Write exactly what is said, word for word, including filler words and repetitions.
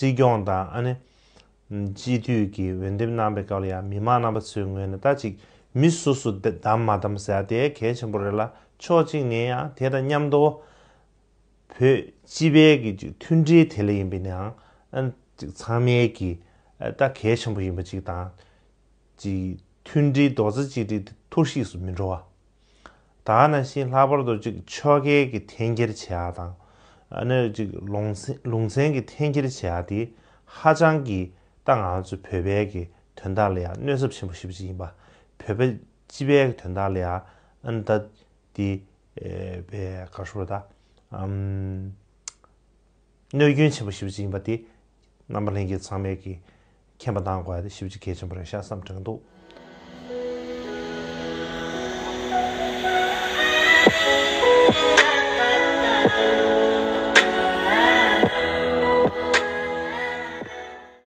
སྲིད་སྐྱོང་དང་ཨ་ནི་སྤྱི་འཐུས་ཀྱི་འོས་འདེམས་གནང་པའི་སྐབས་ལ་ཡང་མི་མང་རྣམ་པ་ཚོའི་ངོས་ནས་ད་ཅིག་མི་སོ་སོ་བདམས་མ་བདམས་ཟེར་ཡ་དེ་གལ་ཆེན་པོ་རེད་ལ། ཕྱོགས་གཅིག་ནས་ཡང་དེ་དང་མཉམ་དུ་བོད་སྤྱི་པའི་གི་ཅིག་མཐུན་སྒྲིལ་དེ་ལ་ཡིན་པའི་ནའང་ཨ་ནི་ཅིག་ཚང་མའི་གི་ཨ་ད་གལ་ཆེན་པོ་ཡིན་པ་ཅིག་དང་། ཅིག་མཐུན་སྒྲིལ་རྡོག་རྩ་གཅིག་སྒྲིལ་དེ་ཐོར་ཞིག་སུ་མི་འགྲོ་བ། ད་ག་ནང་བཞིན་ལྷག་པར་དུ་ཅིག་ཆོལ་ཁའི་གི་འཐེན་འཁྱེར་བྱེད་ཡ་དང་། ཨ་ནི་ཅིག་ལུང་ཚན་ལུང་ཚན་གི་འཐེན་འཁྱེར་བྱེད་ཡ་དེ་ཧ་ཅང་གི་ད་ང་ཚོ་བོད་པའི་གི་དོན་དག་ལ་ཡང་གནོད་ཚབས་ཆེན་པོ་ཞེ་པོ་ཅིག་ཡིན་པ། བོད་པ་སྤྱི་པའི་གི་དོན་དག་ལ་ཡང་ཨ་ནི་ད་དེ་ཨེ་བས་ག་ཤོར་ད་ཨམ་གནོད་སྐྱོན་ཆེན་པོ་ཞེ་པོ་ཅིག་ཡིན་པ་དེ་རྣམ་པ་ལྷན་རྒྱས་ཚང་མས་ཀྱི་མཁྱེན་པ་གནང་དགོས་ཡ་དེ་ཞེ་པོ་ཅིག་གལ་ཆེན་པོ་རེད་ཤག་བསམ་དྲན་འདུག